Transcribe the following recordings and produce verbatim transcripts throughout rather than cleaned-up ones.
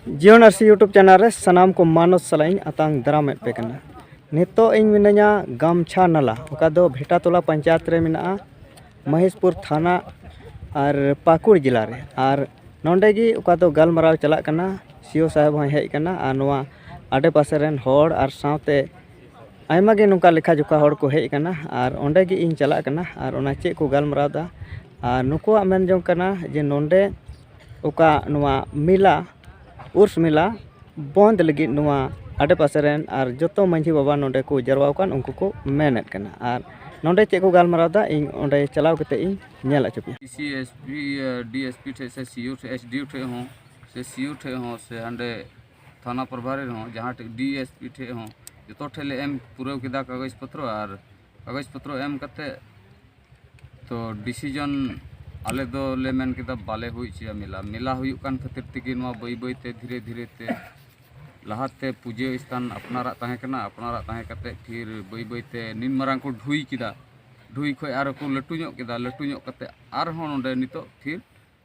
ᱡᱤᱭᱚᱱ ᱟᱨᱥᱤ YouTube channel ᱨᱮ ᱥᱟᱱᱟᱢ ᱠᱚ ᱢᱟᱱᱚᱛ ᱥᱟᱞᱟᱜ ᱤᱧ ᱟᱛᱟᱝ ᱫᱟᱨᱟᱢᱮᱫ ᱯᱮ ᱠᱟᱱᱟ᱾ ᱱᱤᱛᱚᱜ ᱤᱧ ᱢᱤᱱᱟᱹᱧᱟ ᱜᱟᱢᱪᱷᱟ ᱱᱟᱞᱟ, ᱚᱠᱟ ᱫᱚ ᱵᱷᱮᱴᱟᱛᱚᱞᱟ ᱯᱚᱧᱪᱟᱭᱮᱛ ᱨᱮ ᱢᱮᱱᱟᱜᱼᱟ, ᱢᱚᱦᱮᱥᱯᱩᱨ ᱛᱷᱟᱱᱟ ᱟᱨ ᱯᱟᱹᱠᱩᱲ ᱡᱮᱞᱟ ᱨᱮ᱾ ᱟᱨ ᱱᱚᱸᱰᱮ ᱜᱮ ᱚᱠᱟ ᱫᱚ ᱜᱟᱞᱢᱟᱨᱟᱣ ᱪᱟᱞᱟᱜ ᱠᱟᱱᱟ, ᱥᱤ ᱳ ᱥᱟᱦᱮᱵᱽ ᱦᱚᱸᱭ ᱦᱮᱡ ᱠᱟᱱᱟ ᱟᱨ ᱱᱚᱣᱟ ᱟᱰᱮᱯᱟᱥᱮ ᱨᱮᱱ ᱦᱚᱲ ᱟᱨ ᱥᱟᱶᱛᱮ ᱟᱭᱢᱟ ᱜᱮ ᱱᱚᱝᱠᱟ ᱞᱮᱠᱷᱟ ᱡᱚᱠᱷᱟ ᱦᱚᱲ ᱠᱚ ᱦᱮᱡ ᱟᱠᱟᱱᱟ ᱟᱨ ᱚᱸᱰᱮ ᱜᱮ ᱤᱧ ᱪᱟᱞᱟᱜ ᱠᱟᱱᱟ ᱟᱨ ᱚᱱᱟ ᱪᱮᱫ ᱠᱚ ᱜᱟᱞᱢᱟᱨᱟᱣ ᱮᱫᱟ᱾ ᱟᱨ ᱱᱩᱠᱩᱣᱟᱜ ᱢᱮᱱ ᱡᱚᱝ ᱠᱟᱱᱟ ᱡᱮ ᱱᱚᱸᱰᱮ ᱚᱠᱟ ᱱᱚᱣᱟ ᱢᱮᱞᱟ, ᱩᱨᱥ ᱢᱮᱞᱟ ᱵᱚᱱᱫ ᱞᱟᱹᱜᱤᱫ ᱱᱚᱣᱟ ᱟᱰᱮᱯᱟᱥᱮ ᱨᱮᱱ ᱟᱨ ᱡᱚᱛᱚ ᱢᱟᱺᱡᱷᱤ ᱵᱟᱵᱟ ᱱᱚᱸᱰᱮ ᱠᱚ ᱡᱟᱨᱣᱟ ᱟᱠᱟᱱ, ᱩᱱᱠᱩ ᱠᱚ ᱢᱮᱱᱮᱫ ᱠᱟᱱᱟ᱾ ᱟᱨ ᱱᱚᱸᱰᱮ ᱪᱮᱫ ᱠᱚ ᱜᱟᱞᱢᱟᱨᱟᱣ ᱮᱫᱟ, ᱤᱧ ᱚᱸᱰᱮ ᱪᱟᱞᱟᱣ ᱠᱟᱛᱮ ᱤᱧ ᱧᱮᱞ ᱦᱚᱪᱚ ᱯᱮᱭᱟ᱾ C S P, D S P ᱴᱷᱮᱡ ᱥᱮ ᱥᱤ ᱳ ᱴᱷᱮᱡ, ᱮᱥ ᱰᱤ ᱳ ᱴᱷᱮᱡ ᱦᱚᱸ ᱥᱮ ᱥᱤ ᱳ ᱴᱷᱮᱡ ᱦᱚᱸ ᱥᱮ ᱦᱟᱸᱰᱮ ᱛᱷᱟᱱᱟ ᱯᱨᱚᱵᱷᱟᱨᱤ ᱨᱮᱦᱚᱸ, ᱡᱟᱦᱟᱸ ᱴᱷᱮᱡ ᱰᱤ ᱮᱥ ᱯᱤ ᱴᱷᱮᱡ ᱦᱚᱸ, ᱡᱚᱛᱚ ᱴᱷᱮᱡ ᱞᱮ ᱮᱢ ᱯᱩᱨᱟᱹᱣ ᱠᱮᱫᱟ ᱠᱟᱜᱚᱡᱽ ᱯᱚᱛᱨᱚ᱾ ᱟᱨ ᱠᱟᱜᱚᱡᱽ ᱯᱚᱛᱨᱚ ᱮᱢ ᱠᱟᱛᱮ ᱛᱚ ᱰᱤᱥᱤᱡᱚᱱ ᱟᱞᱮ ᱫᱚᱞᱮ ᱢᱮᱱ ᱠᱮᱫᱟ ᱵᱟᱞᱮ ᱦᱩᱭ ᱦᱚᱪᱚᱭᱟ ᱢᱮᱞᱟ᱾ ᱢᱮᱞᱟ ᱦᱩᱭᱩᱜ ᱠᱟᱱ ᱠᱷᱟᱹᱛᱤᱨ ᱛᱮᱜᱮ ᱱᱚᱣᱟ ᱵᱟᱹᱭ ᱵᱟᱹᱭ ᱛᱮ ᱫᱷᱤᱨᱮ ᱫᱷᱤᱨᱮ ᱛᱮ ᱞᱟᱦᱟᱛᱮ ᱯᱩᱡᱟᱹ ᱥᱛᱷᱟᱱ ᱟᱯᱱᱟᱨᱟᱜ ᱛᱟᱦᱮᱸ ᱠᱟᱱᱟ, ᱟᱯᱱᱟᱨᱟᱜ ᱛᱟᱦᱮᱸ ᱠᱟᱛᱮ ᱯᱷᱤᱨ ᱵᱟᱹᱭ ᱵᱟᱹᱭ ᱛᱮ ᱱᱤᱱ ᱢᱟᱨᱟᱝ ᱠᱚ ᱰᱷᱩᱭ ᱠᱮᱫᱟ᱾ ᱰᱷᱩᱭ ᱠᱷᱚᱡ ᱟᱨᱚ ᱠᱚ ᱞᱟᱹᱴᱩ ᱧᱚᱜ ᱠᱮᱫᱟ, ᱞᱟᱹᱴᱩ ᱧᱚᱜ ᱠᱟᱛᱮ ᱟᱨᱦᱚᱸ ᱱᱚᱰᱮ ᱱᱤᱛᱚᱜ ᱯᱷᱤᱨ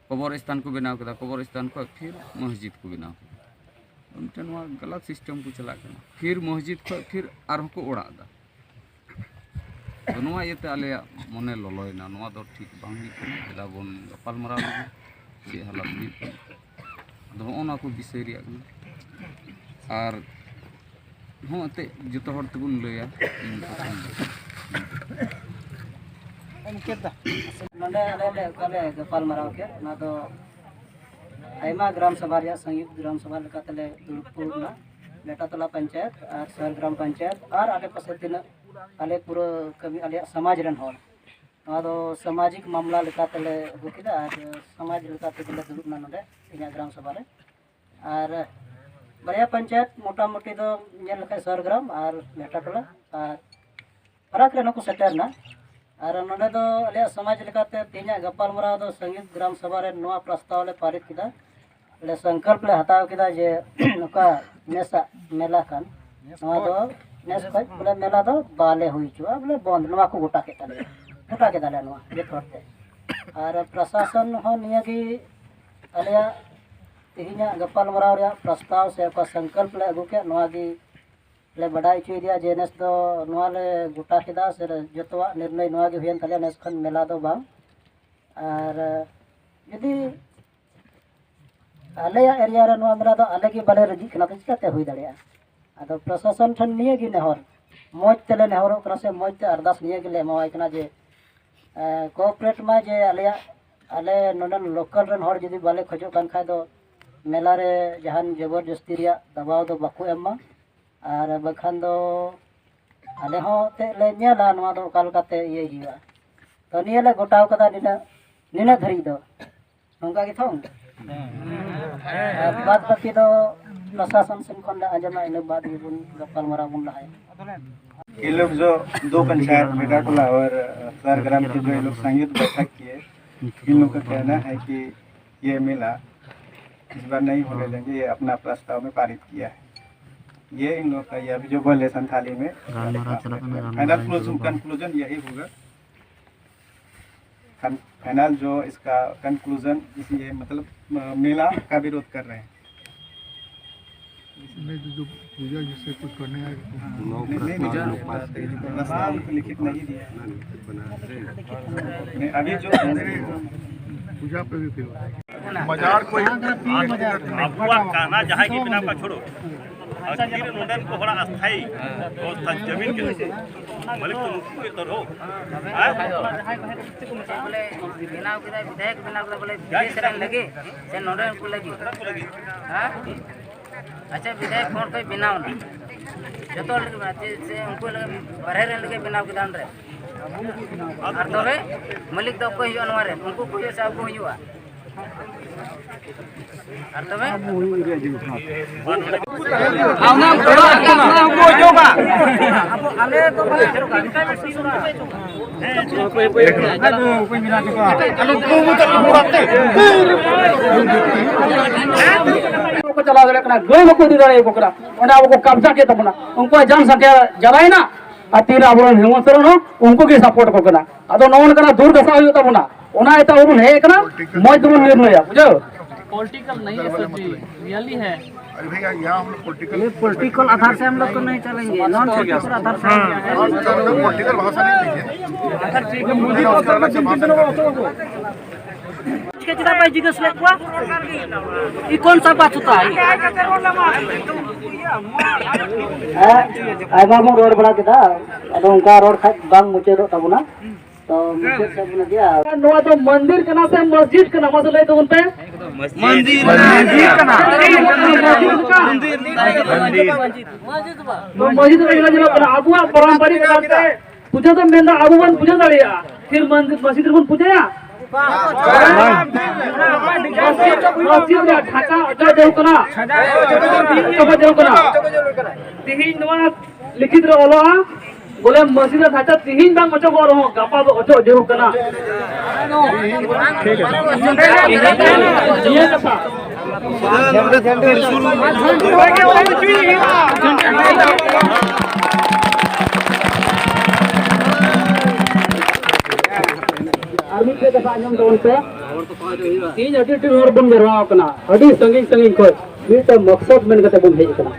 ᱠᱚᱵᱚᱨ ᱥᱛᱷᱟᱱ ᱠᱚ ᱵᱮᱱᱟᱣ ᱠᱮᱫᱟ, ᱠᱚᱵᱚᱨ ᱥᱛᱷᱟᱱ ᱠᱷᱚᱡ ᱯᱷᱤᱨ ᱢᱚᱥᱡᱤᱫ ᱠᱚ ᱵᱮᱱᱟᱣ ᱠᱮᱫᱟ᱾ ᱢᱤᱫᱴᱮᱱ ᱱᱚᱣᱟ ᱜᱟᱞᱟᱛ ᱥᱤᱥᱴᱮᱢ ᱠᱚ ᱪᱟᱞᱟᱜ ᱠᱟᱱᱟ, ᱯᱷᱤᱨ ᱢᱚᱥᱡᱤᱫ ᱠᱷᱚᱡ ᱯᱷᱤᱨ ᱟᱨᱦᱚᱸ ᱠᱚ ᱚᱲᱟᱜ ᱮᱫᱟ᱾ ᱟᱫᱚ ᱱᱚᱣᱟ ᱤᱭᱟᱹᱛᱮ ᱟᱞᱮᱭᱟᱜ ᱢᱚᱱᱮ ᱞᱚᱞᱚᱭᱮᱱᱟ, ᱱᱚᱣᱟ ᱫᱚ ᱴᱷᱤᱠ ᱵᱟᱝ ᱦᱩᱭᱩᱜ ᱠᱟᱱᱟ, ᱫᱮᱞᱟ ᱵᱚᱱ ᱜᱟᱯᱟᱞ ᱢᱟᱨᱟᱣ ᱞᱮᱜᱮ ᱪᱮᱫ ᱦᱟᱞᱚᱛ ᱦᱩᱭᱩᱜ ᱠᱟᱱᱟ᱾ ᱟᱫᱚ ᱦᱚᱸᱜᱼᱚ ᱱᱚᱣᱟ ᱠᱚ ᱵᱤᱥᱚᱭ ᱨᱮᱭᱟᱜ ᱠᱟᱱᱟ᱾ ᱟᱨ ᱦᱚᱸ ᱮᱱᱛᱮᱫ ᱡᱚᱛᱚ ᱦᱚᱲ ᱛᱮᱵᱚᱱ ᱞᱟᱹᱭᱟ᱾ ᱱᱚᱰᱮ ᱟᱞᱮ ᱞᱮ ᱚᱠᱟ ᱞᱮ ᱜᱟᱯᱟᱞ ᱢᱟᱨᱟᱣ ᱠᱮᱫ, ᱚᱱᱟ ᱫᱚ ᱟᱭᱢᱟ ᱜᱨᱟᱢ ᱥᱚᱵᱷᱟ ᱨᱮᱭᱟᱜ ᱥᱚᱝᱭᱩᱠᱛ ᱜᱨᱟᱢ ᱥᱚᱵᱷᱟ ᱞᱮᱠᱟᱛᱮᱞᱮ ᱫᱩᱲᱩᱵ ᱠᱚ ᱠᱟᱱᱟ᱾ ᱵᱮᱴᱟᱛᱚᱞᱟ ᱯᱚᱧᱪᱟᱭᱮᱛ ᱟᱨ ᱥᱚᱦᱚᱨ ᱜᱨᱟᱢ ᱯᱚᱧᱪᱟᱭᱮᱛ ᱟᱨ ᱟᱰᱮᱯᱟᱥᱮ ᱛᱤᱱᱟᱹᱜ ᱟᱞᱮ ᱯᱩᱨᱟᱹ ᱠᱟᱹᱢᱤ ᱟᱞᱮᱭᱟᱜ ᱥᱚᱢᱟᱡᱽ ᱨᱮᱱ ᱦᱚᱲ, ᱱᱚᱣᱟ ᱫᱚ ᱥᱟᱢᱟᱡᱤᱠ ᱢᱟᱢᱞᱟ ᱞᱮᱠᱟ ᱛᱮᱞᱮ ᱟᱹᱜᱩ ᱠᱮᱫᱟ ᱟᱨ ᱥᱚᱢᱟᱡᱽ ᱞᱮᱠᱟ ᱛᱮᱜᱮ ᱞᱮ ᱫᱩᱲᱩᱵ ᱮᱱᱟ ᱱᱚᱰᱮ ᱛᱮᱦᱮᱧᱟᱜ ᱜᱨᱟᱢ ᱥᱚᱵᱷᱟ ᱨᱮ᱾ ᱟᱨ ᱵᱟᱨᱭᱟ ᱯᱚᱧᱪᱟᱭᱮᱛ ᱢᱚᱴᱟᱢᱩᱴᱤ ᱫᱚ ᱧᱮᱞ ᱞᱮᱠᱷᱟᱱ ᱥᱚᱦᱚᱨ ᱜᱨᱟᱢ ᱟᱨ ᱵᱮᱴᱟᱴᱚᱞᱟ ᱟᱨ ᱯᱷᱟᱨᱟᱠ ᱨᱮᱱ ᱦᱚᱸᱠᱚ ᱥᱮᱴᱮᱨ ᱮᱱᱟ᱾ ᱟᱨ ᱱᱚᱰᱮ ᱫᱚ ᱟᱞᱮᱭᱟᱜ ᱥᱚᱢᱟᱡᱽ ᱞᱮᱠᱟᱛᱮ ᱛᱮᱦᱮᱧᱟᱜ ᱜᱟᱯᱟᱞᱢᱟᱨᱟᱣ ᱫᱚ ᱥᱚᱝᱭᱩᱠᱛ ᱜᱨᱟᱢ ᱥᱚᱵᱷᱟ ᱨᱮ ᱱᱚᱣᱟ ᱯᱨᱚᱥᱛᱟᱵ ᱞᱮ ᱯᱟᱨᱤᱛ ᱠᱮᱫᱟ᱾ ᱟᱞᱮ ᱥᱚᱝᱠᱚᱞᱯ ᱞᱮ ᱦᱟᱛᱟᱣ ᱠᱮᱫᱟ ᱡᱮ ᱱᱚᱝᱠᱟ ᱱᱮᱥᱟᱜ ᱢᱮᱞᱟ ᱠᱟᱱ, ᱱᱚᱣᱟ ᱫᱚ ᱱᱮᱥ ᱠᱷᱚᱱ ᱵᱚᱞᱮ ᱢᱮᱞᱟ ᱫᱚ ᱵᱟᱞᱮ ᱦᱩᱭ ᱦᱚᱪᱚᱣᱟᱜᱼᱟ, ᱵᱚᱞᱮ ᱵᱚᱱᱫ, ᱱᱚᱣᱟ ᱠᱚ ᱜᱚᱴᱟ ᱠᱮᱫ ᱛᱟᱞᱮᱭᱟ, ᱜᱚᱴᱟ ᱠᱮᱫᱟᱞᱮ ᱱᱚᱣᱟ ᱡᱚᱛᱚ ᱦᱚᱲ ᱛᱮ᱾ ᱟᱨ ᱯᱨᱚᱥᱟᱥᱚᱱ ᱦᱚᱸ ᱱᱤᱭᱟᱹᱜᱮ ᱟᱞᱮᱭᱟᱜ ᱛᱮᱦᱮᱧᱟᱜ ᱜᱟᱯᱟᱞᱢᱟᱨᱟᱣ ᱨᱮᱭᱟᱜ ᱯᱨᱚᱥᱛᱟᱵ ᱥᱮ ᱚᱠᱟ ᱥᱚᱝᱠᱚᱞᱯ ᱞᱮ ᱟᱹᱜᱩ ᱠᱮᱫ, ᱱᱚᱣᱟ ᱜᱮ ᱞᱮ ᱵᱟᱰᱟᱭ ᱦᱚᱪᱚᱭᱮᱫᱮᱭᱟ ᱡᱮ ᱱᱮᱥ ᱫᱚ ᱱᱚᱣᱟ ᱞᱮ ᱜᱚᱴᱟ ᱠᱮᱫᱟ ᱥᱮ ᱡᱚᱛᱚᱣᱟᱜ ᱱᱤᱨᱱᱚᱭ ᱱᱚᱣᱟ ᱜᱮ ᱦᱩᱭᱮᱱ ᱛᱟᱞᱮᱭᱟ, ᱱᱮᱥ ᱠᱷᱚᱱ ᱢᱮᱞᱟ ᱫᱚ ᱵᱟᱝ᱾ ᱟᱨ ᱡᱩᱫᱤ ᱟᱞᱮᱭᱟᱜ ᱮᱨᱤᱭᱟ ᱨᱮ ᱱᱚᱣᱟ ᱢᱮᱞᱟ ᱫᱚ ᱟᱞᱮ ᱜᱮ ᱵᱟᱞᱮ ᱨᱟᱹᱡᱤᱜ ᱠᱟᱱᱟ, ᱛᱚ ᱪᱤᱠᱟᱹᱛᱮ ᱦᱩᱭ ᱫᱟᱲᱮᱭᱟᱜᱼᱟ? ᱟᱫᱚ ᱯᱨᱚᱥᱟᱥᱚᱱ ᱴᱷᱮᱱ ᱱᱤᱭᱟᱹ ᱜᱮ ᱱᱮᱦᱚᱨ, ᱢᱚᱡᱽ ᱛᱮᱞᱮ ᱱᱮᱦᱚᱨᱚᱜ ᱠᱟᱱᱟ ᱥᱮ ᱢᱚᱡᱽ ᱛᱮ ᱟᱨᱫᱟᱥ ᱱᱤᱭᱟᱹ ᱜᱮᱞᱮ ᱮᱢᱟᱣᱟᱭ ᱠᱟᱱᱟ ᱡᱮ ᱠᱳᱯᱟᱨᱮᱴ ᱢᱟ, ᱡᱮ ᱟᱞᱮᱭᱟᱜ, ᱟᱞᱮ ᱱᱚᱰᱮᱱ ᱞᱳᱠᱟᱞ ᱨᱮᱱ ᱦᱚᱲ ᱡᱩᱫᱤ ᱵᱟᱞᱮ ᱠᱷᱚᱡᱚᱜ ᱠᱟᱱ ᱠᱷᱟᱡ ᱫᱚ ᱢᱮᱞᱟ ᱨᱮ ᱡᱟᱦᱟᱱ ᱡᱚᱵᱚᱨ ᱡᱚᱥᱛᱤ ᱨᱮᱭᱟᱜ ᱫᱟᱵᱟᱣ ᱫᱚ ᱵᱟᱠᱚ ᱮᱢ ᱢᱟ᱾ ᱟᱨ ᱵᱟᱠᱷᱟᱱ ᱫᱚ ᱟᱞᱮ ᱦᱚᱸ ᱮᱱᱛᱮᱫ ᱞᱮ ᱧᱮᱞᱟ ᱱᱚᱣᱟ ᱫᱚ ᱚᱠᱟ ᱞᱮᱠᱟᱛᱮ ᱤᱭᱟᱹᱭ ᱦᱩᱭᱩᱜᱼᱟ᱾ ᱛᱚ ᱱᱤᱭᱟᱹ ᱞᱮ ᱜᱚᱴᱟᱣ ᱠᱟᱫᱟ ᱱᱤᱱᱟᱹᱜ, ᱱᱤᱱᱟᱹᱜ ᱫᱷᱟᱹᱨᱤᱡ ᱫᱚ᱾ ᱱᱚᱝᱠᱟ ᱜᱮ ᱛᱷᱚ? ᱟᱨ ᱵᱟᱫ ᱵᱟᱹᱠᱤ ᱫᱚ ᱯᱨᱚᱥᱟᱥᱚᱱ ᱥᱮᱱ ᱠᱷᱚᱱ ᱞᱮ ᱟᱸᱡᱚᱢᱟ, ᱤᱱᱟᱹ ᱵᱟᱫ ᱜᱮᱵᱚᱱ ᱜᱟᱯᱟᱞᱢᱟᱨᱟᱣ ᱵᱚᱱ ᱞᱟᱦᱟᱭᱟ᱾ ये लोग जो दो पंचायत, बेटाटोला और सरग्राम की जो ये लोग संयुक्त बैठक किए, इन लोग का कहना है कि ये मेला इस बार नहीं होने देंगे, ये अपना प्रस्ताव में पारित किया है। ये इन लोग का, ये अभी जो बोले संथाली में, फाइनल क्लोजन, कंक्लूजन यही होगा। फाइनल जो इसका कंक्लूजन इसी है, मतलब मेला का विरोध कर रहे हैं। इसमें जो जो पूजा जिससे कुछ करने आए नहीं, नहीं, नहीं, प्रस्ताव उनको लिखित नहीं दिया। नहीं, अभी जो पूजा पे भी फिर ᱵᱟᱡᱟᱨ ᱠᱚ ᱟᱵᱚᱣᱟᱜ ᱠᱟᱱᱟ, ᱡᱟᱦᱟᱸᱭ ᱜᱮ ᱢᱮᱱᱟᱜ ᱠᱚᱣᱟ ᱪᱷᱳᱲᱳ, ᱟᱨ ᱠᱤ ᱱᱚᱰᱮᱱ ᱠᱚ ᱦᱚᱲᱟᱜ ᱟᱥᱛᱷᱟᱭᱤ ᱵᱮᱵᱚᱥᱛᱷᱟ ᱡᱟᱢᱤᱱ ᱠᱟᱱᱟ, ᱢᱟᱹᱞᱤᱠ ᱫᱚ ᱱᱩᱠᱩ ᱜᱮ ᱛᱚ ᱦᱳ᱾ ᱦᱮᱸ? ᱵᱚᱞᱮ ᱵᱮᱱᱟᱣ ᱠᱮᱫᱟᱭ, ᱵᱤᱫᱷᱟᱭᱚᱠ ᱵᱮᱱᱟᱣ ᱠᱮᱫᱟ, ᱵᱚᱞᱮ ᱵᱤᱫᱮᱥ ᱨᱮᱱ ᱞᱟᱹᱜᱤᱫ ᱥᱮ ᱱᱚᱰᱮᱱ ᱠᱚ ᱞᱟᱹᱜᱤᱫ? ᱦᱮᱸ? ᱟᱪᱪᱷᱟ, ᱵᱤᱫᱷᱟᱭᱚᱠ ᱦᱚᱲ ᱠᱚᱭ ᱵᱮᱱᱟᱣ ᱮᱱᱟ, ᱡᱚᱛᱚ ᱦᱚᱲ ᱞᱟᱹᱜᱤᱫ ᱵᱮᱱᱟᱣ, ᱪᱮᱫ ᱥᱮ ᱩᱱᱠᱩ ᱞᱟᱹᱜᱤᱫ, ᱵᱟᱨᱦᱮ ᱨᱮᱱ ᱞᱟᱹᱜᱤᱫ ᱵᱮᱱᱟᱣ ᱠᱮᱫᱟ ᱚᱸᱰᱮ᱾ ᱟᱨ ᱛᱚᱵᱮ ᱢᱟᱹᱞᱤᱠ ᱫᱚ ᱚᱠᱚᱭ ᱦᱩᱭᱩᱜᱼᱟ ᱱᱚᱣᱟ ᱨᱮ? ᱩᱱᱠᱩ ᱠᱚ ᱦᱩᱭᱩᱜᱼᱟ ᱥᱮ ᱟᱵᱚ ᱦᱩᱭᱩᱜᱼᱟ? ᱟᱨ ᱛᱚᱵᱮ ᱵᱟᱠᱚ ᱪᱟᱞᱟᱣ ᱫᱟᱲᱮᱭᱟᱜ ᱠᱟᱱᱟ, ᱜᱟᱹᱭ ᱵᱟᱠᱚ ᱤᱫᱤ ᱫᱟᱲᱮᱭᱟᱠᱚ ᱠᱟᱱᱟ᱾ ᱚᱸᱰᱮ ᱟᱵᱚ ᱠᱚ ᱠᱟᱵᱽᱡᱟ ᱠᱮᱫ ᱛᱟᱵᱚᱱᱟ, ᱩᱱᱠᱩᱣᱟᱜ ᱡᱟᱱ ᱥᱟᱸᱠᱷᱟ ᱡᱟᱞᱟᱭᱮᱱᱟ᱾ ᱟᱨ ᱛᱤᱨᱮ ᱟᱵᱚᱨᱮᱱ ᱦᱮᱢᱚᱱᱛ ᱥᱚᱨᱮᱱ ᱦᱚᱸ ᱩᱱᱠᱩ ᱜᱮ ᱥᱟᱯᱳᱨᱴ ᱟᱠᱚ ᱠᱟᱱᱟ᱾ ᱟᱫᱚ ᱱᱚᱜᱼᱚ ᱱᱚᱝᱠᱟᱱᱟᱜ ᱫᱩᱨᱫᱟᱥᱟ ᱦᱩᱭᱩᱜ ᱛᱟᱵᱚᱱᱟ, ᱚᱱᱟ ᱤᱭᱟᱹᱛᱮ ᱟᱵᱚ ᱵᱚᱱ ᱦᱮᱡ ᱟᱠᱟᱱᱟ, ᱢᱚᱡᱽ ᱛᱮᱵᱚᱱ ᱱᱤᱨᱱᱚᱭᱟ, ᱵᱩᱡᱷᱟᱹᱣ᱾ पॉलिटिकल नहीं है सर जी, रियली है। अरे भैया, यहाँ हम लोग पॉलिटिकल, ये पॉलिटिकल आधार से हम लोग तो नहीं चलेंगे, नॉन पॉलिटिकल आधार से हम लोग पॉलिटिकल भाषा नहीं कीजिए। मोदी को उसका अलग से भाषा निकाल दीजिए। इसके जगह पे जिज्ञेस लेकुआ, ये कौन सा बात होता है? ᱟᱭᱢᱟ ᱵᱚᱱ ᱨᱚᱲ ᱵᱟᱲᱟ ᱠᱮᱫᱟ, ᱟᱫᱚ ᱚᱱᱠᱟ ᱨᱚᱲ ᱠᱷᱟᱡ ᱵᱟᱝ ᱢᱩᱪᱟᱹᱫᱚᱜ ᱛᱟᱵᱚᱱᱟ᱾ ᱛᱚ ᱢᱩᱪᱟᱹᱫ ᱥᱮᱫ ᱵᱚᱱ ᱤᱫᱤᱭᱟ᱾ ᱱᱚᱣᱟ ᱫᱚ ᱢᱚᱱᱫᱤᱨ ᱠᱟᱱᱟ ᱥᱮ ᱢᱚᱥᱡᱤᱫ ᱠᱟᱱᱟ? ᱢᱟᱥᱮ ᱞᱟᱹᱭ ᱛᱟᱵᱚᱱ ᱯᱮ᱾ ᱢᱚᱱᱫᱤᱨ ᱠᱟᱱᱟ᱾ ᱢᱚᱱᱫᱤᱨ ᱠᱟᱱᱟ᱾ ᱢᱚᱱᱫᱤᱨ ᱠᱟᱱᱟ᱾ ᱱᱚᱣᱟ ᱢᱚᱥᱡᱤᱫ ᱨᱮ ᱧᱮᱞᱚᱜ ᱠᱟᱱᱟ᱾ ᱟᱵᱚᱣᱟᱜ ᱯᱟᱨᱚᱢᱯᱚᱨᱤᱠ ᱞᱮᱠᱟᱛᱮ ᱯᱩᱡᱟᱹ ᱫᱚ ᱢᱮᱱᱫᱟ ᱟᱵᱚ ᱵᱚᱱ ᱯᱩᱡᱟᱹ ᱫᱟᱲᱮᱭᱟᱜᱼᱟ, ᱯᱷᱤᱨ ᱢᱚᱱᱫᱤᱨ ᱢᱚᱥᱡᱤᱫ ᱨᱮᱵᱚᱱ ᱯᱩᱡᱟᱹᱭᱟ? ᱢᱚᱥᱡᱤᱫ ᱨᱮᱭᱟᱜ ᱰᱷᱟᱸᱪᱟ ᱚᱪᱚᱜ ᱡᱟᱹᱨᱩᱲ ᱠᱟᱱᱟ᱾ ᱚᱪᱚᱜ ᱡᱟᱹᱨᱩᱲ ᱠᱟᱱᱟ᱾ ᱛᱮᱦᱮᱧ ᱱᱚᱣᱟ ᱞᱤᱠᱷᱤᱛ ᱨᱮ ᱚᱞᱚᱜᱼᱟ, ᱵᱚᱞᱮ ᱢᱚᱥᱡᱤᱫ ᱨᱮ ᱰᱷᱟᱸᱪᱟ ᱛᱮᱦᱮᱧ ᱵᱟᱝ ᱚᱪᱚᱜᱚᱜ ᱨᱮᱦᱚᱸ ᱜᱟᱯᱟ ᱫᱚ ᱚᱪᱚᱜ ᱡᱟᱹᱨᱩᱲ ᱠᱟᱱᱟ᱾ ᱱᱤᱭᱟᱹ ᱠᱟᱛᱷᱟ᱾ ᱟᱨ ᱢᱤᱫᱴᱮᱡ ᱠᱟᱛᱷᱟ ᱟᱸᱡᱚᱢ ᱛᱟᱵᱚᱱ ᱯᱮ, ᱛᱮᱦᱮᱧ ᱟᱹᱰᱤ ᱰᱷᱮᱨ ᱦᱚᱲ ᱵᱚᱱ ᱡᱟᱨᱣᱟ ᱟᱠᱟᱱᱟ, ᱟᱹᱰᱤ ᱥᱟᱺᱜᱤᱧ ᱥᱟᱺᱜᱤᱧ ᱠᱷᱚᱱ ᱢᱤᱫᱴᱮᱡ ᱢᱚᱠᱥᱚᱫ ᱢᱮᱱ ᱠᱟᱛᱮ ᱵᱚᱱ ᱦᱮᱡ ᱟᱠᱟᱱᱟ᱾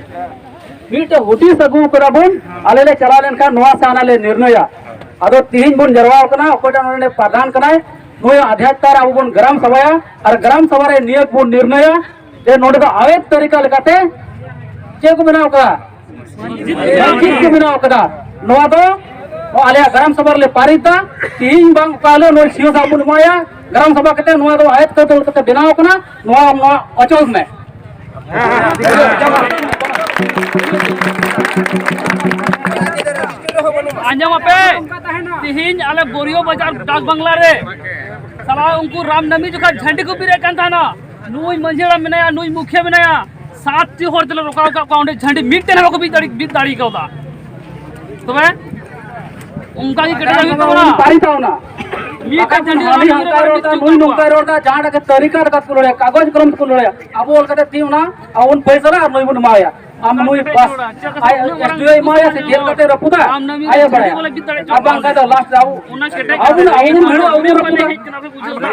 ᱢᱤᱫᱴᱮᱡ ᱦᱩᱫᱤᱥ ᱟᱹᱜᱩ ᱠᱟᱫᱟ ᱵᱚᱱ, ᱟᱞᱮ ᱞᱮ ᱪᱟᱞᱟᱣ ᱞᱮᱱᱠᱷᱟᱱ ᱱᱚᱣᱟ ᱥᱮ ᱦᱟᱱᱟ ᱞᱮ ᱱᱤᱨᱱᱚᱭᱟ᱾ ᱟᱫᱚ ᱛᱤᱦᱤᱧ ᱵᱚᱱ ᱡᱟᱨᱣᱟ ᱟᱠᱟᱱᱟ, ᱚᱠᱚᱭᱴᱟᱜ ᱱᱚᱰᱮ ᱯᱨᱚᱫᱷᱟᱱ ᱠᱟᱱᱟᱭ, ᱱᱩᱭ ᱟᱫᱷᱭᱟᱛ ᱛᱟᱨ ᱟᱵᱚ ᱵᱚᱱ ᱜᱨᱟᱢ ᱥᱟᱵᱷᱟᱭᱟ, ᱟᱨ ᱜᱨᱟᱢ ᱥᱟᱵᱷᱟ ᱨᱮ ᱱᱤᱭᱟᱹ ᱵᱚᱱ ᱱᱤᱨᱱᱚᱭᱟ ᱡᱮ ᱱᱚᱰᱮ ᱫᱚ ᱟᱣᱮᱫ ᱛᱟᱹᱨᱤᱠᱟ ᱞᱮᱠᱟᱛᱮ ᱪᱮᱫ ᱠᱚ ᱵᱮᱱᱟᱣ ᱠᱟᱫᱟ? ᱢᱚᱥᱡᱤᱫ ᱠᱚ ᱵᱮᱱᱟᱣ ᱠᱟᱫᱟ᱾ ᱱᱚᱣᱟ ᱫᱚ ᱟᱞᱮᱭᱟᱜ ᱜᱨᱟᱢ ᱥᱟᱵᱷᱟ ᱨᱮᱞᱮ ᱯᱟᱨᱤᱛ ᱫᱟ᱾ ᱛᱤᱦᱤᱧ ᱵᱟᱝ ᱚᱠᱟ ᱦᱤᱞᱳᱜ ᱱᱩᱭ ᱥᱤᱭᱳ ᱥᱟᱦᱟᱵ ᱵᱚᱱ ᱮᱢᱟᱭᱟ, ᱜᱨᱟᱢ ᱥᱟᱵᱷᱟ ᱠᱟᱛᱮ ᱱᱚᱣᱟ ᱫᱚ ᱟᱭᱮᱛ ᱠᱟᱹᱭᱫᱟᱹ ᱠᱟᱛᱮ ᱵᱮᱱᱟᱣ ᱠᱟᱱᱟ, ᱱᱚᱣᱟ, ᱱᱚᱣᱟ ᱚᱪᱚᱞ ᱢᱮ᱾ ᱟᱸᱡᱚᱢ ᱟᱯᱮ, ᱛᱤᱦᱤᱧ ᱟᱞᱮ ᱵᱳᱨᱤᱭᱳ ᱵᱟᱡᱟᱨ ᱰᱟᱠ ᱵᱟᱝᱞᱟ ᱨᱮ ᱥᱟᱞᱟ ᱩᱱᱠᱩ ᱨᱟᱢᱱᱟᱢᱤ ᱡᱚᱠᱷᱟᱡ ᱡᱷᱟᱹᱱᱰᱤ ᱠᱚ ᱵᱤᱫ ᱮᱫ ᱠᱟᱱ ᱛᱟᱦᱮᱱᱟ, ᱱᱩᱭ ᱢᱟᱹᱡᱷᱤ ᱦᱟᱲᱟᱢ ᱢᱮᱱᱟᱭᱟ, ᱱᱩᱭ ᱢᱩᱠᱷᱤᱭᱟᱹ ᱢᱮᱱᱟᱭᱟ, ᱥᱟᱛ ᱴᱤ ᱦᱚᱲ ᱛᱮᱞᱮ ᱨᱚᱠᱟᱣ ᱟᱠᱟᱫ ᱠᱚᱣᱟ, ᱚᱸᱰᱮ ᱡᱷᱟᱹᱱᱰᱤ ᱢᱤᱫᱴᱮᱱ ᱦᱚᱸ ᱵᱟᱠᱚ ᱵᱤᱫ ᱫᱟᱲᱮ, ᱵᱤᱫ ᱫᱟᱲᱮ ᱠᱟᱣᱫᱟ᱾ ᱛᱚᱵᱮ ᱚᱱᱠᱟ ᱜᱮ ᱠᱮᱴᱮᱡ ᱦᱩᱭᱩᱜ ᱛᱟᱵᱚᱱᱟ᱾ ᱯᱟᱨᱤ ᱛᱟᱵᱚᱱᱟ᱾ ᱢᱤᱫᱴᱮᱱ ᱡᱷᱟᱹᱱᱰᱤ ᱦᱟᱹᱱᱤ ᱦᱟᱱᱠᱟᱭ ᱨᱚᱲ ᱫᱟ, ᱱᱩᱭ ᱱᱚᱝᱠᱟᱭ ᱨᱚᱲ ᱫᱟ, ᱡᱟᱦᱟᱸᱴᱟᱜ ᱜᱮ ᱛᱟᱹᱨᱤᱠᱟ ᱞᱮᱠᱟ ᱛᱮᱠᱚ ᱞᱟᱹᱲᱦᱟᱹᱭᱟ, ᱠᱟᱜᱚᱡᱽ ᱠᱚᱞᱚᱢ ᱛᱮᱠᱚ ᱞᱟᱹᱲᱦᱟᱹᱭᱟ᱾ ᱟᱵᱚ ᱚᱞ ᱠᱟᱛᱮ ᱛᱤ ᱚᱱᱟ ᱟᱵᱚ ᱵᱚᱱ ᱯᱷᱚᱭᱥᱟᱞᱟ ᱟᱨ ᱱᱩᱭ ᱵᱚᱱ ᱮᱢᱟᱣᱟᱭᱟ᱾ ᱟᱢ ᱱᱩᱭ ᱵᱟᱥ ᱟᱭ ᱮᱥ ᱰᱤ ᱳ ᱮᱢᱟᱭᱟ ᱥᱮ ᱡᱮᱞ ᱠᱟᱛᱮ ᱨᱟᱹᱯᱩᱫᱟ, ᱟᱭᱮ ᱵᱟᱲᱟᱭᱟ᱾ ᱟᱨ ᱵᱟᱝᱠᱷᱟᱱ ᱫᱚ ᱞᱟᱥᱴ ᱨᱮ ᱟᱵᱚ, ᱟᱵᱚ ᱵᱚᱱ, ᱟᱵᱚ ᱵᱚᱱ ᱵᱷᱤᱲᱚᱜᱼᱟ, ᱟᱵᱚ ᱵᱚᱱ ᱨᱟᱹᱯᱩᱫᱟ᱾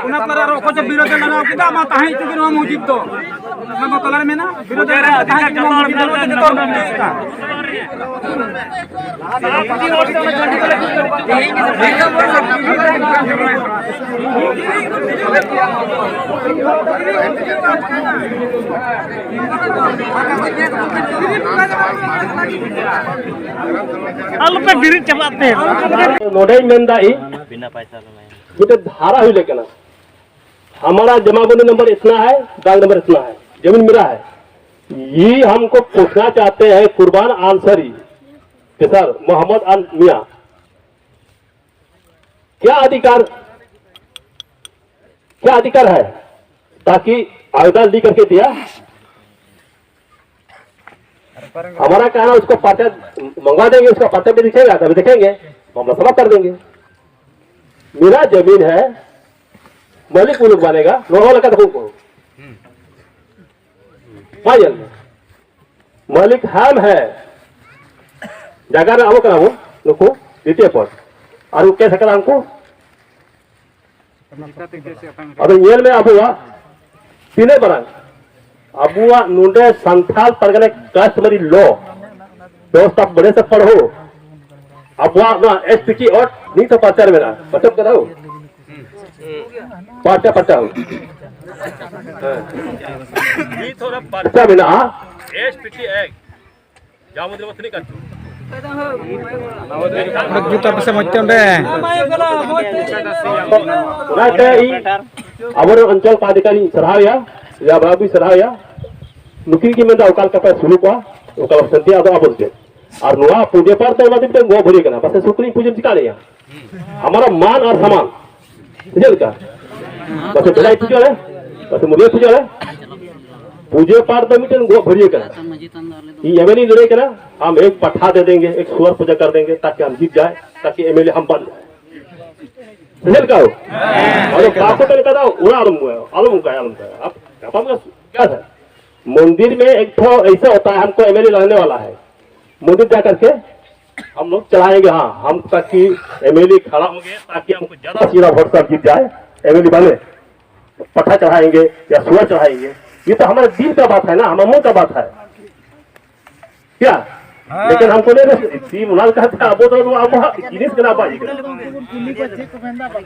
ᱚᱱᱟ ᱛᱟᱞᱟ ᱨᱮ ᱚᱠᱚᱭ ᱪᱚ ᱵᱤᱨᱳᱫᱷ ᱮ ᱞᱟᱜᱟᱣ ᱠᱮᱫᱟ, ᱟᱢᱟᱜ ᱛᱟᱦᱮᱸ ᱦᱚᱪᱚ ᱜᱮ ᱱᱚᱣᱟ ᱢᱚᱥᱡᱤᱫ ᱫᱚ᱾ ᱚᱱᱟ ᱫᱚ ᱛᱟᱞᱟ ᱨᱮ ᱢᱮᱱᱟᱜᱼᱟ, ᱵᱤᱨᱳᱫᱷ ᱮ ᱞᱟᱜᱟᱣ ᱠᱮᱫᱟ, ᱛᱟᱦᱮᱸ ᱦᱚᱪᱚ ᱜᱮ ᱱᱚᱣᱟ ᱢᱚᱥᱡᱤᱫ ᱫᱚ, ᱡᱚᱛᱚ ᱦᱚᱲ ᱵᱚᱱ ᱵᱤᱨᱳᱫᱷ ᱮᱫᱟ᱾ ᱟᱞᱚᱯᱮ ᱵᱮᱨᱮᱫ ᱪᱟᱵᱟᱜ ᱛᱮ᱾ ᱱᱚᱰᱮᱧ ᱢᱮᱱᱫᱟ ᱤᱧ, ᱢᱤᱫᱴᱮᱱ ᱫᱷᱟᱨᱟ ᱦᱩᱭ ᱞᱮᱱ ᱠᱟᱱᱟ, हमारा जमाबंदी नंबर इतना है, दाग नंबर इतना है, जमीन मेरा है, ये हमको पूछना चाहते हैं कुर्बान आंसरी, कि सर, मोहम्मद अन मियाँ, क्या अधिकार, क्या अधिकार है, ताकि आवेदन लिख करके दिया। हमारा कहना, उसको पर्चा मंगवा देंगे, उसका पर्चा भी दिखेगा, तभी देखेंगे, मामला समाप्त कर देंगे। मेरा जमीन है, मालिक वो लोग बनेगा, लोहा लगा तो हमको। हाँ, जल्दी। मालिक हम है, ᱡᱟᱭᱜᱟ ᱨᱮ ᱟᱵᱚ ᱠᱟᱱᱟ ᱵᱚᱱ, ᱱᱩᱠᱩ ᱫᱤᱛᱤᱭᱚ ᱯᱚᱫ᱾ ᱟᱨ ᱩᱱᱠᱩ ᱠᱮᱥ ᱟᱠᱟᱫᱟ ᱩᱱᱠᱩ᱾ ᱟᱫᱚ ᱧᱮᱞ ᱢᱮ ᱟᱵᱚᱣᱟᱜ ᱛᱤᱱᱟᱹᱜ ᱢᱟᱨᱟᱝ, ᱟᱵᱚᱣᱟᱜ ᱱᱚᱰᱮ ᱥᱟᱱᱛᱟᱲ ᱯᱟᱨᱜᱟᱱᱟ customary law ᱵᱮᱵᱚᱥᱛᱷᱟ ᱵᱚᱲᱮ ᱥᱮ ᱯᱟᱲᱦᱚ, ᱟᱵᱚᱣᱟᱜ ᱱᱚᱣᱟ ᱮᱥ ᱯᱤ ᱴᱤ ᱚᱴ ᱱᱤᱛ ᱦᱚᱸ ᱯᱟᱨᱪᱟ ᱨᱮ ᱢᱮᱱᱟᱜᱼᱟ, ᱯᱟᱪᱚᱠ ᱠᱟᱫᱟ ᱦᱳ᱾ ᱯᱟᱨᱪᱟ, ᱯᱟᱨᱪᱟ ᱦᱳ᱾ ᱦᱮᱸ᱾ ᱱᱤᱛ ᱦᱚᱸ ᱯᱟᱨᱪᱟ ᱢᱮᱱᱟᱜᱼᱟ᱾ S P T act. ᱡᱟᱦᱟᱸ ᱢᱚᱫᱽᱫᱷᱮ ᱨᱮ ᱛᱤᱱᱟᱹᱜ ᱜᱟᱱ ᱪᱚ᱾ ᱚᱰᱚᱠ ᱡᱩᱛ ᱟᱯᱮ ᱥᱮ ᱢᱚᱡᱽ ᱛᱮ ᱚᱸᱰᱮ᱾ ᱚᱱᱟᱛᱮ ᱤᱧ ᱟᱵᱚᱨᱮᱱ ᱚᱧᱪᱚᱞ ᱯᱟᱫᱷᱤᱠᱟᱨᱤᱧ ᱥᱟᱨᱦᱟᱣᱮᱭᱟ, ᱡᱟ ᱵᱟᱵᱩᱭ ᱥᱟᱨᱦᱟᱣᱮᱭᱟ᱾ ᱱᱩᱠᱤᱱ ᱠᱤᱱ ᱢᱮᱱᱫᱟ ᱚᱠᱟ ᱞᱮᱠᱟ ᱯᱮ ᱥᱩᱞᱩᱠᱚᱜᱼᱟ, ᱚᱠᱟ ᱞᱮᱠᱟ ᱥᱟᱱᱛᱤ, ᱟᱫᱚ ᱟᱵᱚ ᱪᱮᱫ? ᱟᱨ ᱱᱚᱣᱟ ᱯᱩᱡᱟᱹ ᱯᱟᱨ ᱫᱚ ᱚᱱᱟ ᱫᱤᱱ ᱢᱤᱫᱴᱮᱱ ᱜᱚ ᱵᱷᱟᱹᱨᱭᱟᱹ ᱠᱟᱱᱟ, ᱯᱟᱥᱮ ᱥᱩᱠᱨᱤ ᱯᱩᱡᱟᱹᱢ ᱪᱤᱠᱟ ᱞᱮᱭᱟ? ᱟᱢᱟᱨᱟ ᱢᱟᱱ ᱟᱨ ᱥᱟᱢᱟᱱ ᱪᱮᱫ ᱞᱮᱠᱟ? ᱯᱟᱥᱮ ᱵᱮᱞᱟᱭ ᱯᱩᱡᱟᱹ ᱨᱮ, ᱯᱟᱥᱮ ᱢᱩᱞᱤᱭᱟᱹ ᱯᱩᱡᱟᱹ ᱨᱮ, ᱯᱩᱡᱟᱹ ᱯᱟᱨ ᱫᱚ ᱢᱤᱫᱴᱮᱱ ᱜᱚ ᱵᱷᱟᱹᱨᱭᱟᱹ ᱠᱟᱱᱟ᱾ ᱤᱧ ᱮᱢ ᱮᱞ ᱮᱧ ᱞᱟᱹᱲᱟᱹᱭ ᱠᱟᱱᱟ, हम एक पट्ठा दे देंगे, एक सुअर पूजा कर देंगे, ताकि हम जीत जाए, ताकि एमएलए हम बन जाए। ᱥᱮ ᱪᱮᱫ ᱞᱮᱠᱟ? ᱟᱫᱚ ᱵᱟᱠᱚ ᱢᱮᱱ ᱠᱟᱫᱟ, ᱚᱱᱟ ᱟᱞᱚᱢ, ᱟᱞᱚᱢ ᱚᱱᱠᱟᱭᱟ, ᱟᱞᱚᱢ ᱚᱱᱠᱟᱭᱟ᱾ ᱟᱯ-, ᱜᱟᱯᱟ ᱢᱟ ᱪᱮᱫ ᱞᱮᱠᱟ? मंदिर में एक तो ऐसा होता है, हमको एमएलए लड़ने वाला है, मंदिर जा करके हम लोग चढ़ाएंगे, हाँ, हम ताकि एमएलए खड़ा होंगे, ताकि हमको ज्यादा से ज्यादा वोट से जीत जाए, एमएलए बने, पट्ठा चढ़ाएंगे या सुअर चढ़ाएंगे। ये तो हमारे दिल का बात है ना, हमारे मन का बात है क्या? लेकिन हमको नहीं रस-, सी मुलाल का था, अब तो अब जिनिस के ना पाएगा।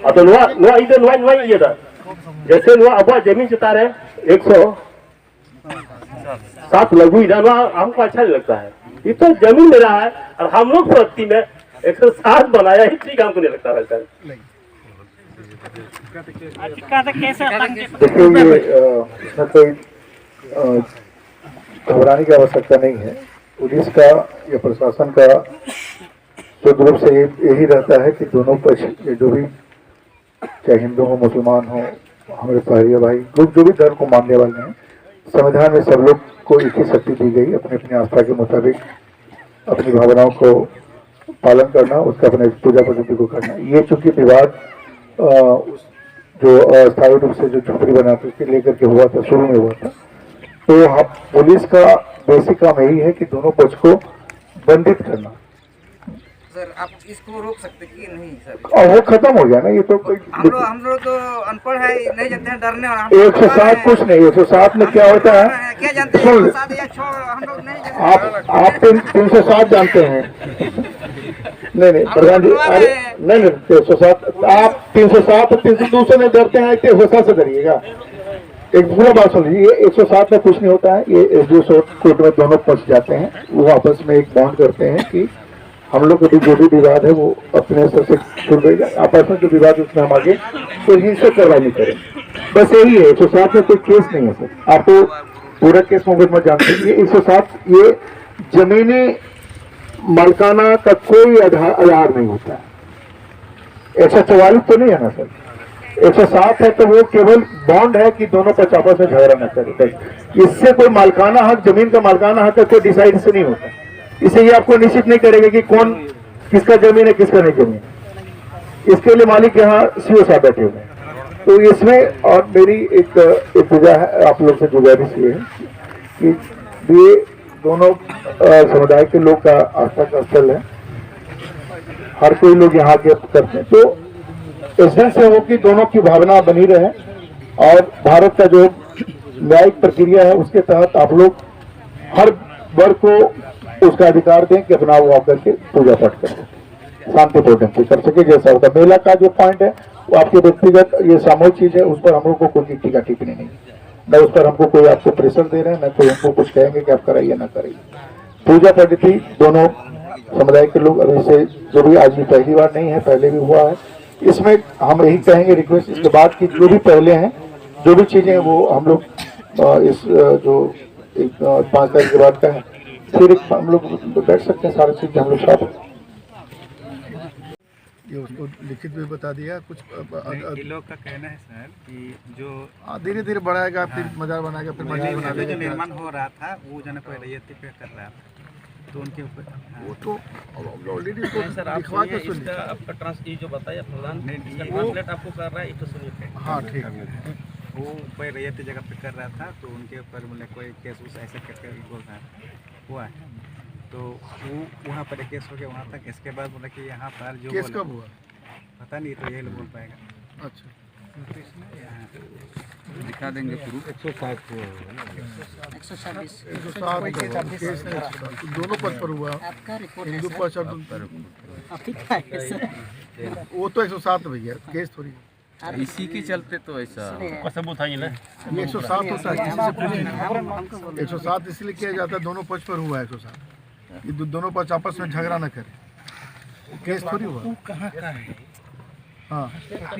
अब तो नुआ, नुआ, इधर नुआ, नुआ ये था। जैसे नुआ अब जमीन जता रहे, एक सौ सात लगू ही ना, ना, हमको अच्छा नहीं लगता है। ये तो जमीन मेरा है और हम लोग शक्ति में एक सौ सात बनाया ही ठीक हमको नहीं लगता है सर। देखिए, ये अ, इसमें कोई अ, घबराने की आवश्यकता नहीं है। पुलिस का या प्रशासन का शुद्ध रूप से ये यही रहता है कि दोनों पक्ष, ये जो भी, चाहे हिंदू हो, मुसलमान हो, हमारे पहाड़िया भाई, जो जो भी धर्म को मानने वाले हैं, संविधान में सब लोग को एक ही शक्ति दी गई अपनी अपनी आस्था के मुताबिक अपनी भावनाओं को पालन करना, उसका अपने पूजा पद्धति को करना। ये चूंकि विवाद अ, उस जो अस्थायी रूप से जो झोपड़ी बनाते उसके लेकर के हुआ था, शुरू में हुआ था, तो हम पुलिस का बेसिक काम यही है कि दोनों पक्ष को बंधित करना। सर, आप इसको रोक सकते कि नहीं सर? और वो खत्म हो गया ना, ये तो कोई हम लोग हम लोग तो अनपढ़ है, नहीं जानते हैं डरने वाला। हम लोग एक सौ सात कुछ नहीं, एक सौ सात में क्या होता है? क्या जानते हैं? सुन, सात या छः हम लोग नहीं जानते। आप आप तीन तीन सौ सात जानते हैं? नहीं नहीं प्रधान जी, अरे नहीं नहीं, तीन सौ सात, आप तीन सौ सात तीन सौ दो से नहीं डरते हैं, तीन सौ सात से डरिएगा। एक पूरा बात सुन लीजिए, ये एक सौ सात में कुछ नहीं होता है। ये एसडीओ कोर्ट में दोनों पक्ष जाते हैं, वो आपस में एक बॉन्ड करते हैं कि हम लोग अभी जो भी विवाद है वो अपने स्तर से शुरू रहेगा, आपस में जो विवाद उसमें हम आगे कोई हिंसक कार्रवाई नहीं करें। बस यही है, एक सौ सात में कोई केस नहीं है सर। आपको पूरा केस मुकदमा जानते हैं, ये एक सौ सात, ये जमीनी मालिकाना का कोई आधार आधार नहीं होता है। एक सौ चौवालीस तो नहीं है ना सर? एक सौ सात है तो वो केवल बॉन्ड है कि दोनं पक्ष आपस में झगड़ा न करें, बस। इससे कोई मालिकाना हक, जमीन का मालिकाना हक का कोई डिसाइड से नहीं होता। इससे ये आपको निश्चित नहीं करेगा कि कौन, किसका जमीन है, किसका नहीं जमीन। इसके लिए मालिक यहाँ सीओ साहब बैठे हुए हैं। तो इसमें और मेरी एक एक गुजा है, आप लोग से गुजारिश ये है, कि ये दोनों अ, समुदाय के लोग का आस्था का स्थल है। हर कोई लोग यहाँ के करते हैं, तो एसेंस है वो कि दोनों की भावना बनी रहे और भारत का जो न्यायिक प्रक्रिया है, उसके तहत आप लोग हर वर्ग को उसका अधिकार दें कि अपना वो आकर के पूजा पाठ कर सके, शांतिपूर्ण से कर सके। जैसा होता मेला का जो पॉइंट है, वो आपके व्यक्तिगत, ये सामूहिक चीज है, उस पर हम लोग को कोई टीका टिप्पणी नहीं, न उस पर हमको कोई आपको प्रेशर दे रहे हैं, न कोई हमको कुछ कहेंगे कि आप कराइए ना कराइए। पूजा पद्धति दोनों समुदाय के लोग, अभी से जो भी, आज भी पहली बार नहीं है, पहले भी हुआ है। इसमें हम यही कहेंगे, रिक्वेस्ट इसके बाद कि जो भी पहले हैं, जो भी चीजें हैं, वो हम लोग अ, इस अ, जो एक, अ, पाँच तारीख के बाद का है, फिर एक हम लोग बैठ सकते हैं, सारी चीजें हम लोग साथ। ये उसको लिखित भी बता दिया कुछ। अ, अ, नहीं, अ, इन लोग का कहना है सर कि जो हाँ, धीरे धीरे बढ़ाएगा, फिर मजार बनाएगा, फिर मस्जिद यहाँ पे जो बनाएगा। निर्माण हो रहा था, वो जो है कोई रैयती पे कर रहा था, तो उनके ऊपर हाँ। वो तो ऑलरेडी तो सर, आप लिखवा के सुनिए, सुनिए। इसका आपका ट्रांस ये जो बताया प्रधान, नहीं, इसका ये- ट्रांसलेट आपको कर रहा है, इतना सुनिए। हाँ, ठीक। वो कोई रैयती जगह पे कर रहा था, तो उनके ऊपर बोले कोई केस उस ऐसे करके बोल रहा है, हुआ है। तो वो वहाँ पर केस हो गया वहाँ तक। इसके बाद बोला कि यहाँ पर जो केस बोला- कब हुआ? पता नहीं, तो यही लोग बोल पाएगा। अच्छा। दिखा देंगे प्रूफ। एक सौ छब्बीस। एक सौ सात केस नहीं, एक सौ सात। दोनों पक्ष पर हुआ। आपका रिपोर्ट है हिंदू सर। पक्ष और आपका रिपोर्ट। अभी क्या है सर? वो तो एक सौ सात भैया, केस थोड़ी है। इसी के चलते तो ऐसा। इसलिए ये एक सौ सात होता है, किसी से पूछिए। एक सौ सात इसलिए किया जाता है, दोनों पक्ष पर हुआ है एक सौ सात। ये दो, दोनों पक्ष आपस में झगड़ा न करें, केस थोड़ी हुआ। हाँ।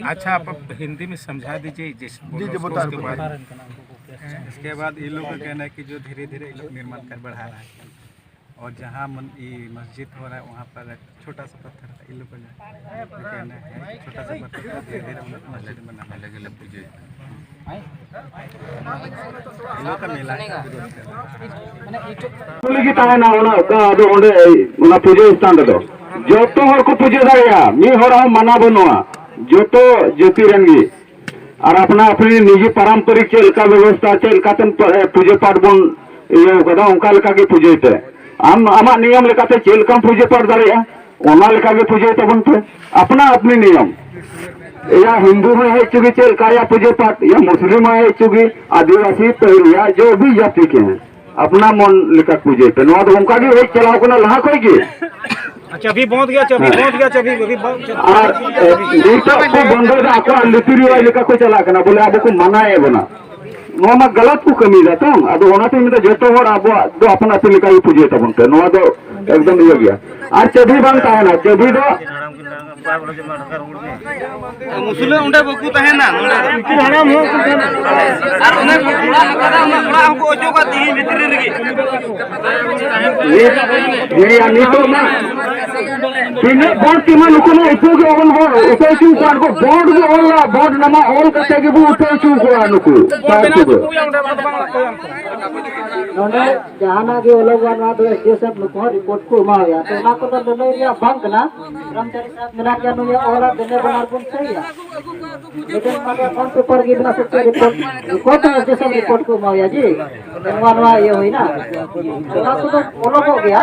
अच्छा, आप हिंदी में समझा दीजिए, जैसे जी, जी, बता रहे, बता रहे। इसके बाद इन लोगों का कहना है कि जो धीरे धीरे इन लोग निर्माण कर बढ़ा रहा है, और जहाँ मन, ये मस्जिद हो रहा है, वहाँ पर छोटा सा पत्थर था, इन लोग का कहना है कि छोटा सा पत्थर था, धीरे धीरे उन लोग मस्जिद बना रहे हैं। अलग अलग पूजे। इन लोग का मेला है, विरोध कर रहे हैं। ᱠᱩᱞᱤ ᱜᱮ ᱛᱟᱦᱮᱱᱟ ᱚᱱᱟ ᱚᱠᱟ ᱟᱫᱚ ᱚᱸᱰᱮ ᱚᱱᱟ ᱯᱩᱡᱟᱹ ᱥᱛᱷᱟᱱ ᱨᱮᱫᱚ᱾ ᱡᱚᱛᱚ ᱦᱚᱲ ᱠᱚ ᱯᱩᱡᱟᱹ ᱫᱟᱲᱮᱭᱟᱜᱼᱟ, ᱢᱤᱫ ᱦᱚᱲᱟᱜ ᱦᱚᱸ ᱢᱟᱱᱟ ᱵᱟᱹᱱᱩᱜᱼᱟ᱾ ᱡᱚᱛᱚ ᱡᱟᱹᱛᱤ ᱨᱮᱱ ᱜᱮ᱾ ᱟᱨ ᱟᱯᱱᱟ ᱟᱯᱱᱤ ᱱᱤᱡᱮ ᱯᱟᱨᱟᱢᱯᱚᱨᱤᱠ ᱪᱮᱫ ᱞᱮᱠᱟ ᱵᱮᱵᱚᱥᱛᱷᱟ, ᱪᱮᱫ ᱞᱮᱠᱟᱛᱮᱢ ᱯ- ᱯᱩᱡᱟᱹ ᱯᱟᱴ ᱵᱚᱱ ᱤᱭᱟᱹ ᱠᱟᱫᱟ, ᱚᱱᱠᱟ ᱞᱮᱠᱟ ᱜᱮ ᱯᱩᱡᱟᱹᱭ ᱯᱮ᱾ ᱟᱢ ᱟᱢᱟᱜ ᱱᱤᱭᱚᱢ ᱞᱮᱠᱟᱛᱮ ᱪᱮᱫ ᱞᱮᱠᱟᱢ ᱯᱩᱡᱟᱹ ᱯᱟᱴ ᱫᱟᱲᱮᱭᱟᱜᱼᱟ, ᱚᱱᱟ ᱞᱮᱠᱟ ᱜᱮ ᱯᱩᱡᱟᱹᱭ ᱛᱟᱵᱚᱱ ᱯᱮ, ᱟᱯᱱᱟ ᱟᱯᱱᱤ ᱱᱤᱭᱚᱢ᱾ ᱮᱭᱟ ᱦᱤᱱᱫᱩ ᱦᱚᱸᱭ ᱦᱮᱡ ᱦᱚᱪᱚ ᱜᱮ ᱪᱮᱫ ᱞᱮᱠᱟ ᱟᱭᱟᱜ ᱯᱩᱡᱟᱹ ᱯᱟᱴ, ᱭᱟ ᱢᱩᱥᱞᱤᱢ ᱦᱚᱸᱭ ᱦᱮᱡ ᱦᱚᱪᱚ ᱜᱮ, ᱟᱹᱫᱤᱵᱟᱹᱥᱤ ᱯᱟᱹᱦᱤᱞ ᱭᱟ ᱡᱚ ᱵᱷᱤ ᱡᱟᱹᱛᱤ ᱠᱮ ᱦᱮᱸ, ᱟᱯᱱᱟ ᱢᱚᱱ ᱞᱮᱠᱟ ᱯᱩᱡᱟᱹᱭ ᱯᱮ᱾ ᱱᱚᱣᱟ ᱫᱚ ᱚᱱᱠᱟ ᱜᱮ ᱦᱮᱡ ᱪᱟᱞᱟᱣ ᱠᱟᱱᱟ ᱞᱟᱦᱟ ᱠᱷᱚᱡ ᱜᱮ᱾ ᱟᱪᱪᱷᱟ, ᱟᱹᱵᱷᱤ ᱵᱚᱱᱫ ᱜᱮᱭᱟ, ᱪᱟᱹᱵᱷᱤ ᱦᱮᱸ᱾ ᱵᱚᱱᱫ ᱜᱮᱭᱟ, ᱪᱟᱹᱵᱷᱤ, ᱟᱹᱵᱷᱤ ᱵᱚᱱᱫ, ᱪᱟᱹᱵᱷᱤ ᱟᱨ ᱵᱚᱱᱫ ᱜᱮᱭᱟ, ᱮ, ᱪᱟᱹᱵᱷᱤ ᱱᱤᱛᱚᱜ ᱠᱚ ᱵᱚᱱᱫᱚᱭᱮᱫᱟ, ᱟᱠᱚᱣᱟᱜ ᱨᱤᱛᱤ ᱨᱮᱣᱟᱡᱽ ᱞᱮᱠᱟ ᱠᱚ ᱪᱟᱞᱟᱜ ᱠᱟᱱᱟ, ᱵᱚᱞᱮ ᱟᱵᱚ ᱠᱚ ᱢᱟᱱᱟᱭᱮᱫ ᱵᱚᱱᱟ᱾ ᱱᱚᱣᱟ ᱢᱟ ᱜᱟᱞᱟᱛ ᱠᱚ ᱠᱟᱹᱢᱤᱭᱮᱫᱟ ᱛᱚ, ᱟᱫᱚ ᱚᱱᱟᱛᱤᱧ ᱢᱮᱱᱫᱟ ᱡᱚᱛᱚ ᱦᱚᱲ ᱟᱵᱚᱣᱟᱜ ᱫᱚ ᱟᱯᱟᱱ ᱟᱹᱯᱤᱱ ᱞᱮᱠᱟ ᱜᱮ ᱯᱩᱡᱟᱹᱭ ᱛᱟᱵᱚᱱ ᱯᱮ, ᱱᱚᱣᱟ ᱫᱚ ᱮᱠᱫᱚᱢ ᱤᱭᱟᱹ ᱜᱮᱭᱟ᱾ ᱟᱨ ᱪᱟᱹᱵᱷᱤ ᱵᱟᱝ ᱛᱟᱦᱮᱱᱟ, ᱪᱟᱹᱵᱷᱤ ᱫᱚ ᱢᱩᱥᱞᱟᱹ ᱚᱸᱰᱮ ᱵᱟᱠᱚ ᱛᱟᱦᱮᱱᱟ, ᱱᱚᱰᱮ ᱫᱚ᱾ ᱩᱱᱠᱤᱱ ᱦᱟᱲᱟᱢ ᱦᱚᱸ ᱠᱚ ᱛᱟᱦᱮᱱᱟ᱾ ᱟᱨ ᱚᱱᱮ ᱠᱚ ᱚᱲᱟᱜ ᱟᱠᱟᱫᱟ, ᱚᱱᱟ ᱚᱲᱟᱜ ᱦᱚᱸᱠᱚ ᱚᱪᱚᱜᱟ ᱛᱤᱦᱤᱧ ᱵᱷᱤᱛᱨᱤ ᱨᱮᱜᱮ᱾ ᱱᱤᱛ, ᱱᱤᱭᱟᱹ ᱱᱤᱛᱚᱜ ᱢᱟ ᱛᱤᱱᱟᱹᱜ ᱵᱚᱱᱰ ᱛᱤᱢᱟ ᱱᱩᱠᱩ ᱢᱟ ᱩᱛᱟᱹ ᱜᱮ ᱵᱟᱵᱚᱱ ᱵᱚᱱᱰ ᱩᱛᱟᱹ ᱦᱚᱪᱚ ᱠᱚᱣᱟ, ᱱᱩᱠᱩ ᱵᱚᱱᱰ ᱜᱮ ᱚᱞ ᱞᱟ, ᱵᱚᱱᱰ ᱱᱟᱢᱟ ᱚᱞ ᱠᱟᱛᱮ ᱜᱮᱵᱚ ᱩᱛᱟᱹ ᱦᱚᱪᱚ ᱠᱚᱣᱟ ᱱᱩᱠᱩ ᱥᱟᱨ ᱠᱚᱫᱚ᱾ ᱱᱚᱰᱮ ᱡᱟᱦᱟᱱᱟᱜ ᱜᱮ ᱚᱞᱚᱜᱚᱜᱼᱟ, ᱱᱚᱣᱟ ᱫᱚ ᱮᱥ ᱰᱤ ᱳ ᱥᱟᱦᱮᱵᱽ ᱱᱩᱠᱩ ᱦᱚᱸ ᱨᱤᱯᱳᱨᱴ ᱠᱚ ᱮᱢᱟᱣᱟᱭᱟ᱾ ᱛᱚ ᱚᱱᱟ ᱠᱚᱫᱚ ᱞᱟᱹᱞᱟᱹᱭ ᱨᱮᱭᱟᱜ ᱵᱟᱝ ᱠᱟᱱᱟ᱾ ᱠᱚᱨᱢᱪᱟᱨᱤ ᱥᱟᱦᱮᱵᱽ ᱢᱮᱱᱟᱜ ᱜᱮᱭᱟ, ᱱᱩᱭᱟᱜ ᱚᱞᱟ, ᱫᱮᱞᱮ ᱵᱟᱱᱟᱨ ᱵᱚᱱ ᱥᱟᱹᱦᱤᱭᱟ᱾ ᱢᱤᱫᱴᱮᱱ ᱢᱟᱱᱮ ᱵᱚᱱᱰ ᱯᱮᱯᱟᱨ ᱜᱮ ᱢᱮᱱᱟᱜ ᱥᱮ ᱪᱮᱫ ᱨᱤᱯᱳᱨᱴ? ᱨᱤᱯᱳᱨᱴ ᱫᱚ ᱮᱥ ᱰᱤ ᱳ ᱥᱟᱦᱮᱵᱽ ᱨᱤᱯᱳᱨᱴ ᱠᱚ ᱮᱢᱟᱣᱟᱭᱟ ᱡᱮ ᱱᱚᱣᱟ, ᱱᱚᱣᱟ ᱤᱭᱟᱹ ᱦᱩᱭᱱᱟ᱾ ᱚᱱᱟ ᱠᱚᱫᱚ ᱚᱞᱚᱜᱚᱜ ᱜᱮᱭᱟ᱾